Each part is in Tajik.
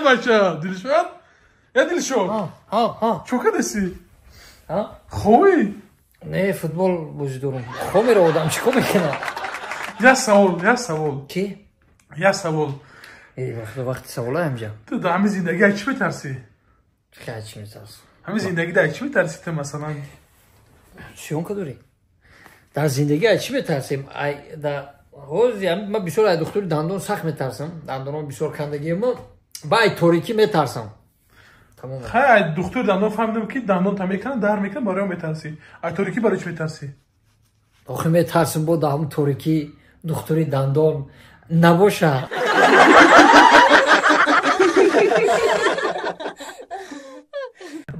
Бача, Дилшод? Э Дилшод? Ҳа, ҳа. Чо кадаси? Ҳа? Хобӣ? Не, футбол бозӣ дорам. Хоб меро одам чӣ кор мекунад? Як савол, як савол. Чӣ? Як савол. Э, вақти савола ҳамҷа. Ту дар ҳамин зиндагӣ аз чӣ метарсӣ? Аз чӣ метарсӣ? Ҳамин зиндагӣ дар чӣ метарсӣ ту масалан? Съёмка дорӣ? Дар зиндагӣ аз чӣ метарсем? Ай да ҳозир ман бисёр аз духтури дандон сахт метарсам. Дандонам бисёр кандагиам. Ба ай торикӣ метарсам. Тамом. Хай, ай духтури дандон фаҳмидам ки дандон та мекунад, дар мекунад, барои он метарсӣ. Ай торикӣ барои чӣ метарсӣ? Охи метарсам бо дар ҳамун торикӣ духтури дандон набоша.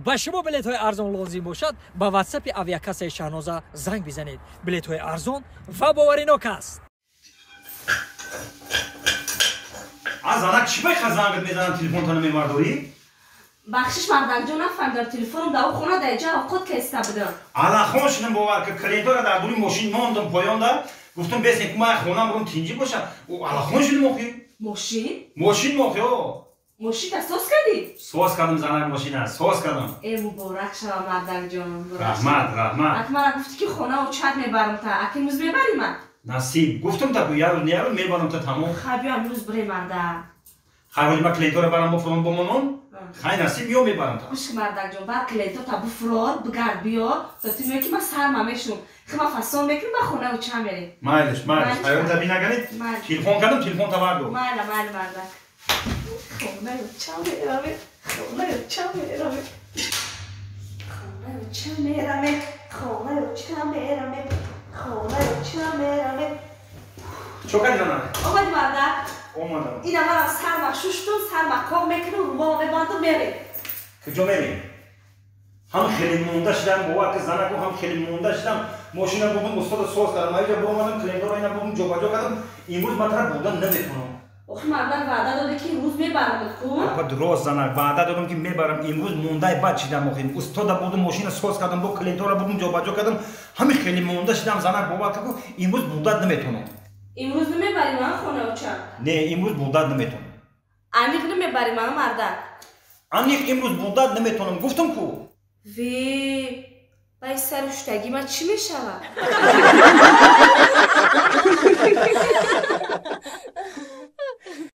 Ба шумо билетҳои арзон лозим бошад, ба ватсапи авиакассаи Шаҳноза занг бизанед. Билетҳои арзон ва боваринок аст. А занак чӣ байха зангат мезанам, телефонтона мебардорӣ? Бахшиш мардакҷон, нафаҳмидам, телефоном дар хона дар ҷа овқот кеста будам. Аллахон шудам, бовар ки клиентора дар дури мошин мондам поёнда, гуфтам бесен ку ман хонам бурум тинҷӣ боша. Аллахон шудам охи. Мошин? Мошин охи, о. Мошинта соз кардӣ? Соз кардам занак, мошина соз кардам. Э, муборак шава мардакҷон. Раҳмат, раҳмат. Ак мана гуфтӣ ки хона очат мебарам та, ак имрӯз мебарӣ ман? Насиб, гуфтам та ку ярӯз не ярӯз мебарам та, тамом. Хай биё имрӯз бирем мардак. Хай ҳоли ман клиентора барам буфурон бомонон. Хай насиб ё мебарам та. Гӯш мардакҷон, баъд клиенто та буфурон, бигард биё, то ту меоӣ ки ман сарма мешум. Хи ман фасон мекунам, ба хона оча мерем. Майлиш, майлиш. Хайрон та бинаганед. Телефон кардам, телефон та бардор. Майла, майла мардак. Хона оча меравем, хона оча меравем. Хона оча меравем, хона оча меравем, хона оча меравем. Чо кардӣ занак? Омадӣ мардак? Омадам. Ина манам сарма шуштум, сарма кор мекунам, румола мебандам, мерем. Куҷо мерем? Ҳам хеле монда шидам, бовар ки занаку ҳам хеле монда шидам. Мошина бурдам, устода соз кардам, аиҷа буромадам, клиентора ина бурдам, ҷобаҷо кардам. Имрӯз ман тара бурдан наметавонам. Охи мардак ваъда дода ки имрӯз мебарам ку? Апа рост занак, ваъда додам ки мебарам. Имрӯз мондаи бад шидам охи. Устода бурдам, мошина соз кардам, бо клиентора бурдам, ҷобаҷо кардам. Ҳами хеле монда шидам занак, бовар ки имрӯз бурдат наметавонам. Имрӯз намебарӣ ман хона оча? Не, имрӯз бурдат наметавонам. Аниқ намебарӣ ман мардак? Аниқ имрӯз бурдат наметавонам, гуфтам ку. Ве, бай сари ҳуштагӣ ман чӣ мешавад?